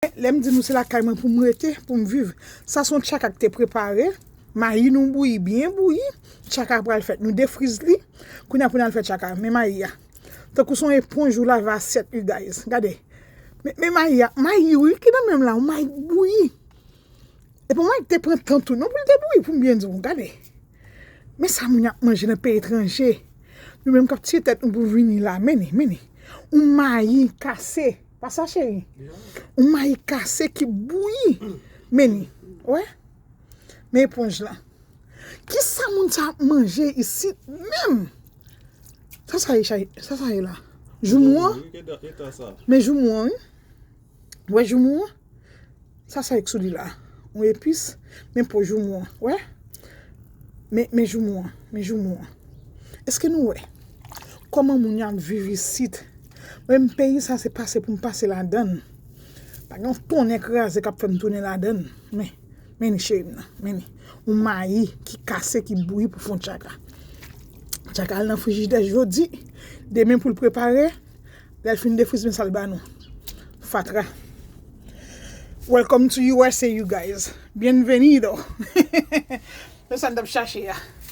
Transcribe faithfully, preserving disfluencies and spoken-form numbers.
Lè m di nou se lakay mwen pou m rete, pou m viv. Sa se yon tchaka k te prepare. Mayi nou bouyi, byen bouyi. Tchaka pral fèt. Nou defriz li. Kounye a pou n al fè tchaka. Men mayi a. Tankou se yon eponj ou lave asyèt, you guys. Gade. Men, men mayi a. Mayi, wi, ki nan men m la. Yon mayi k bouyi. Epi yon mayi k te pran tan tou. Non, pou l te bouyi, pou m byen di w. Gade. Men sa moun ap manje nan peyi etranje. Nou menm k ap tiye tèt nou pou vini la. Men ni, men ni. Yon mayi kase. Pa sa, cheri? Yon mayi kase ki bouyi. Men ni. Wè? Men eponj la. Ki sa moun sa ap manje isit menm? Sa sa ye, sa sa ye la? Joumou an? Men joumou an, wi. Wè joumou an? Sa sa ye k sou li la? Yon epis, men po joumou an. Wè? Men, men joumou an, men joumou an. Èske nou wè kòman moun yo ap viv isit? Mwen menm peyi sa se pase pou m pase ladann. Pa gen yon tonnè kraze k ap fè m tounen ladann. Men, men ni cheri m nan, men ni. Yon mayi ki kase, ki bouyi pou fè yon tchaka. Tchaka al nan frijidè jodi. Demen pou l prepare. Lè l fin defriz, men sa l ba nou. Fatra. Welcome to U S A, you guys. Bienvenido. Men sa n t ap chache a.